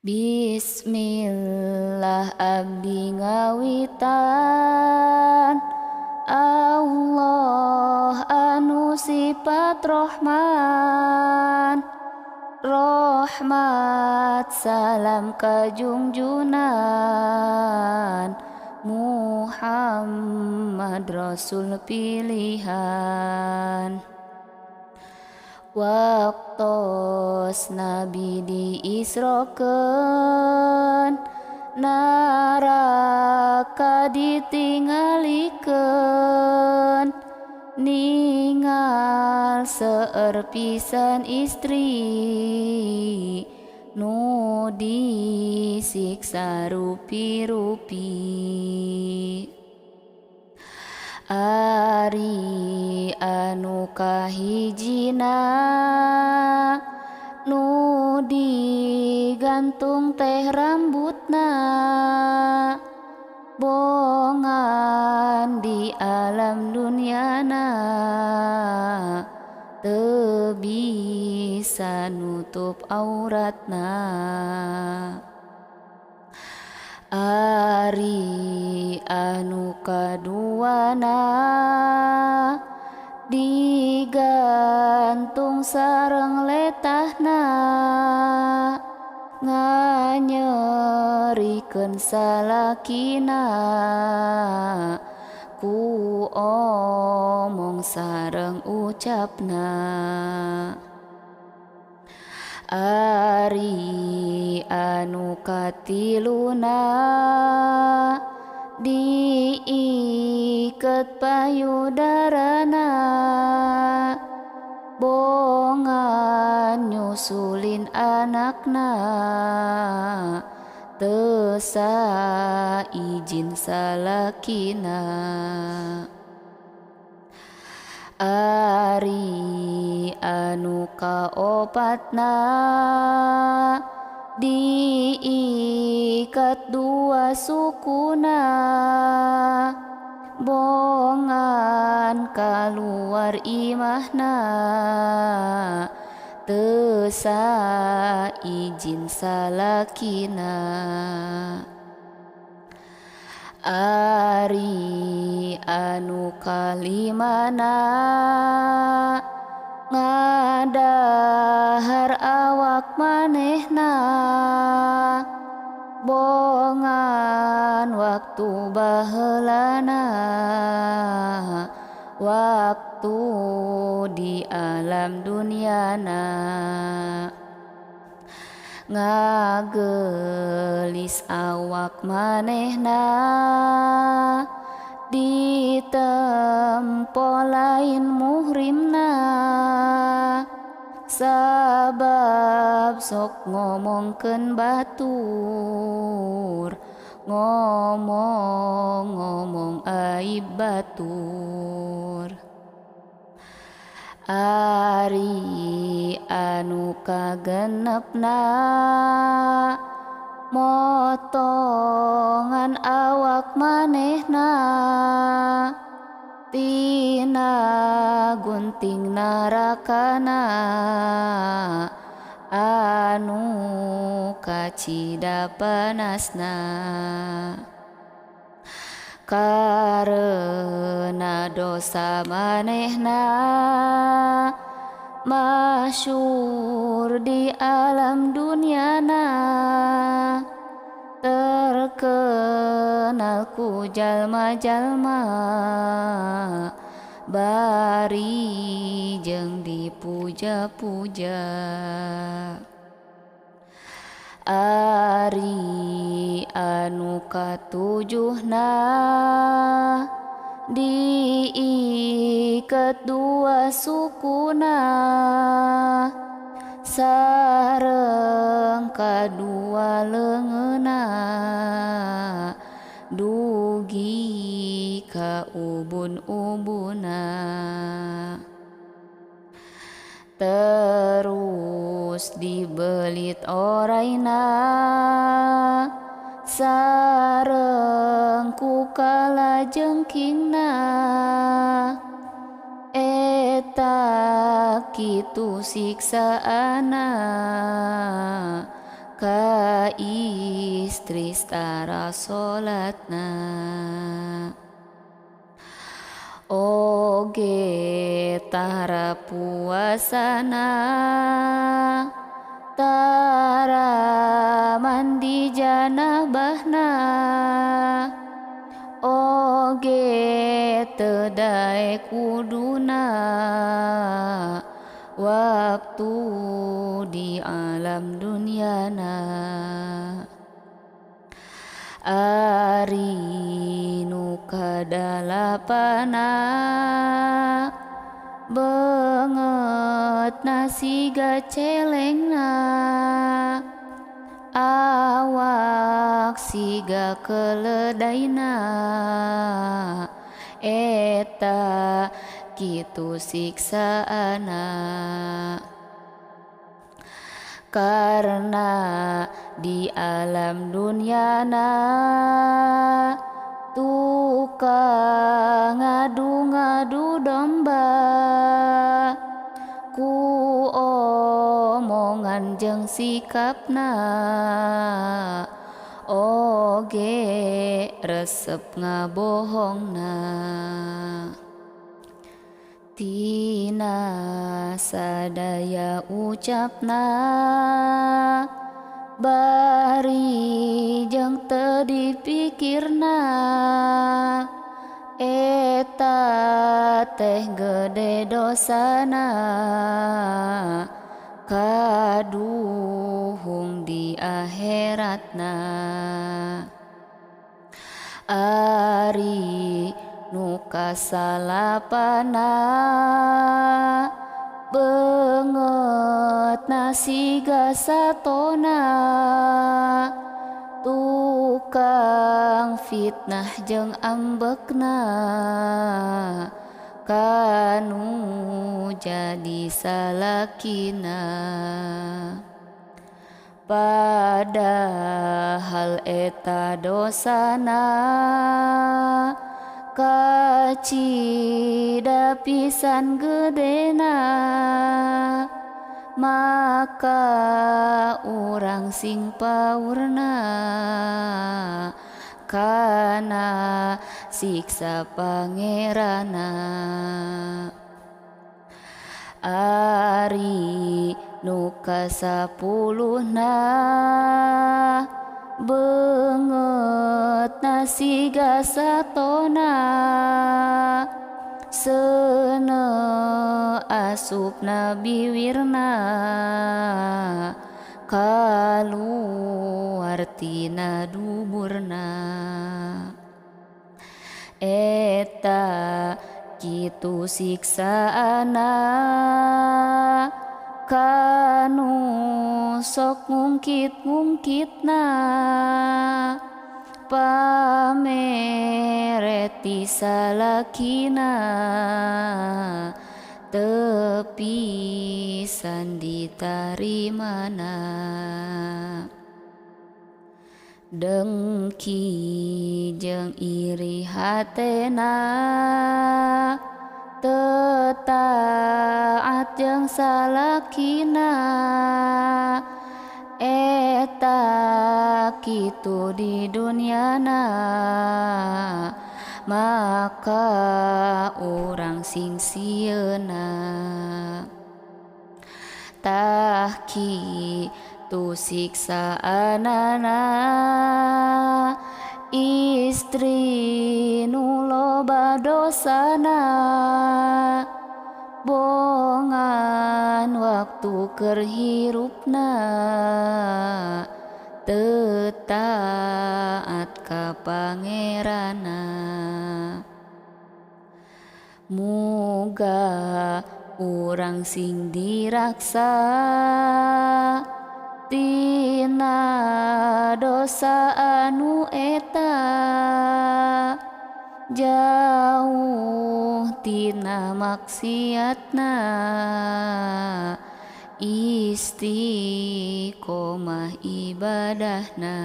Bismillah, abdi ngawitan. Allah anu sifat Rohman, Rahmat salam kajungjunan Muhammad, Rasul pilihan. Waktos Nabi diisrokeun, neraka ditinggalikeun, ningal seueur pisan istri nu disiksa rupi-rupi. Ari anu kahijina, nu digantung teh rambutna, bongan di alam duniana teu bisa nutup auratna. Ari anu kaduana, digantung sareng letahna, nganyerikeun salakina ku omong sareng ucapna. Ari anu katiluna, diiket payudarana, bongan nyusulin anakna teu saijin salakina. Ari anu kaopatna, diikat dua sukuna, bongan kaluar imahna teu saijin salakina. Ari anu kalimana, ngadahar awak manehna, bongan waktu baheulana, waktu di alam duniana, ngageulis awak manehna ditempo lain muhrimna, sabab sok ngomongkeun batur, ngomong-ngomong aib batur. Ari anu kagenepna, motongan awak manehna tina gunting narakana anu kacida panasna, karena dosa manehna masyhur di alam duniana, terkenal ku jalma-jalma bari jeung dipuja-puja. Ari anu katujuhna, diiket dua sukuna sareng kadua leungeunna dugi ka ubun-ubunna, terus dibelit oraina sareng ku kalajengkingna. Eta kitu siksaana ka Istri tara salatna, oge tara puasana, tara mandi janabahna, oge teu daek wuduna waktu di alam dunyana. Ari nu kadalapana, beungeutna siga celengna, awak siga keledaina, eta kitu siksaana. Karena di alam dunyana tukang ngadu-ngadu domba, ku omongan jeung sikapna, oge resep ngabohongna. Tina sadaya ucapna, bari jeung teu dipikirna, eta teh gede dosana, kaduhung di akhiratna. Ari nu kasalapana, beungeutna siga satona, tukang fitnah jeung ambekna, kanu jadi salakina. Padahal eta dosana kacida pisan gedena, maka urang sing paurna kana siksa Pangeranna. Ari nu kasapuluhna, beungeutna siga satona, seuneu asupna biwirna, kaluar tina duburna. Eta kitu siksaana kanu sok ngungkit-ngungkitna, pamere ti salakina, teu pisan ditarimana. Dengki jeung iri hatena, teu taat jeung salakina, eta kitu di dunyana, maka urang sing sieuna. Tah kitu siksaanana istri nu loba dosana, bongan waktu keur hirupna, teu taat ka Pangeranna. Muga urang sing diraksa tina dosa anu eta, jauh tina maksiatna, istiqomah ibadahna.